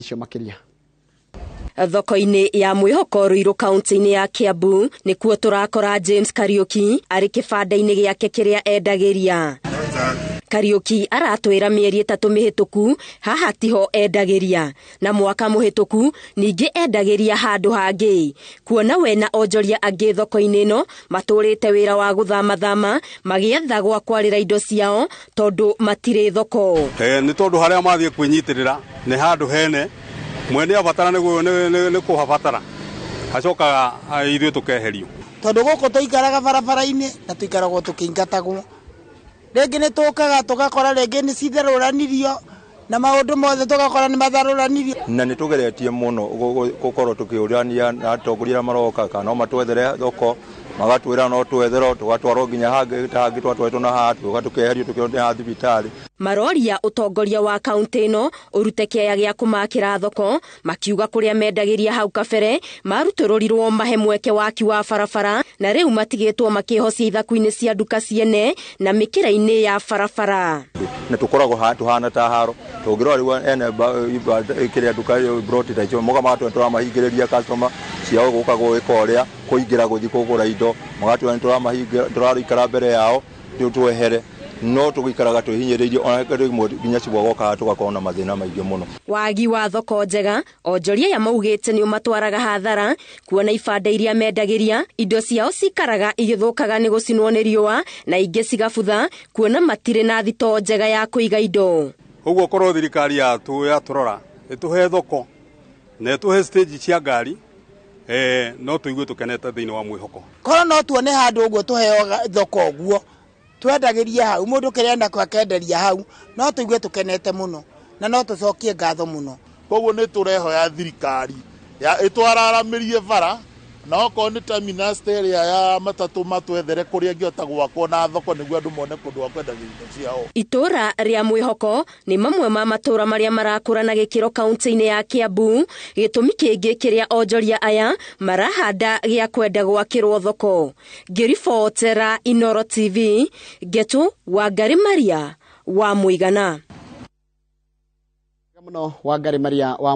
Icio makĩria. Thoko-inĩ ya Mwĩhoko Ruiru kaunti-inĩ ya Kiambu nĩkuo tũrakora James Kariuki arĩ kĩbanda-inĩ gĩake kĩrĩa endagĩria. Kariuki aratwĩra mĩeri 3 mĩhĩtũku haha tiho endagĩria, na mwaka mũhĩtũku ningĩ endagĩria handũ hangĩ. Kuona we na onjoria angĩ thoko-inĩ ĩno matũrĩte wĩra wa gũthamathama magĩetha gwa kwarĩra indo ciao tondũ matirĩ thoko. Nĩ tondũ harĩa mathiĩ kwĩnyitĩrĩra nĩ handũ hene mwene abatara nĩ kũhabatara acokaga ithuĩ tũkeherio. Tondũ gũkũ tũikaraga barabara-inĩ na tũikaragwo tũkĩingatagwo. Rĩngĩ nĩ tũkaga tũgakora rĩngĩ nĩ citharũranirio na maũndũ mothe tũgakora nĩ matharũranirio. Na nĩ tũgeretie mũno gũkorwo tũkĩũrania na atongoria arĩa maroka kana no matwethere thoko, magatwĩra no twetherwo, tũgatwarwo nginya hangĩ ta hangĩ twatwaritwo na haha tũgoka tũkeherio tũkĩrwo nĩ ha thibitarĩ. Maroria ũtongoria wa kaunti ĩno ũrute kĩaya gĩa kũmakĩra thoko, makiuga kũrĩa mendagĩria hau kabere marutũrũrirwo mahe mweke waki wa barabara na rĩu matigĩtwo makĩhocia ithaku-inĩ cia nduka ciene na mĩkĩra-inĩ ya barabara. Na tũkoragwo tũhana ta haro tũngĩrora rĩu ene kĩrĩa nduka ĩyo broti ta icio moka magatwĩra tũramahingĩrĩria customer ciao gũka gwĩka ũrĩa kũingĩra gũthiĩ kũgũra indo, magatwĩra nĩ tũraikara mbere yao twehere, no tũgĩikaraga twĩhinyĩrĩirie ona rĩmwe nginya cibũ agoka tũgakorwo na mathĩna maingĩ mũno. Wagi wa thoko njega onjoria aya maugĩte nĩ ũmatwaraga hathara kuona ibanda iria mendagĩria indo ciao cikaraga igĩthũkaga nĩ gũcinwo nĩ riũa na ingĩ cigabutha kuona matirĩ na thitoo njega ya kũiga indo. Ũguo korwo thirikari yatũrora ĩtũhe thoko na ĩtũhe stage cia ngari, no tũigue tũkenete thĩinĩ wa Mwĩhoko. Korwo no tuone handũ ũguo tũheo thoko ũguo twendagĩria hau mũndũ kĩrĩa enda akenderia hau no tũigue tũkenete mũno na no tũcokie ngatho mũno. Koguo nĩ tũrehoya thirikari ĩtwararamĩrie bara na okorwo nĩ terminus ta ĩrĩa ya matatũ matwethere kũrĩa ĩngĩhota gwakwo na thoko nĩguo andũ mone kũndũ gwa kwendagia indo ciao. Itũra rĩa Mwĩhoko nĩ mamwe ma matũra marĩa marakũra na gĩkĩro kaunti-inĩ ya Kiambu, gĩtũmi kĩngĩ kĩrĩa onjoria aya marahanda gĩa kwenda gwakĩrwo thoko. Ngĩribotera Inooro TV, Ngetu Wangari Maria wa Mũigana. Mũno Wangari Maria wa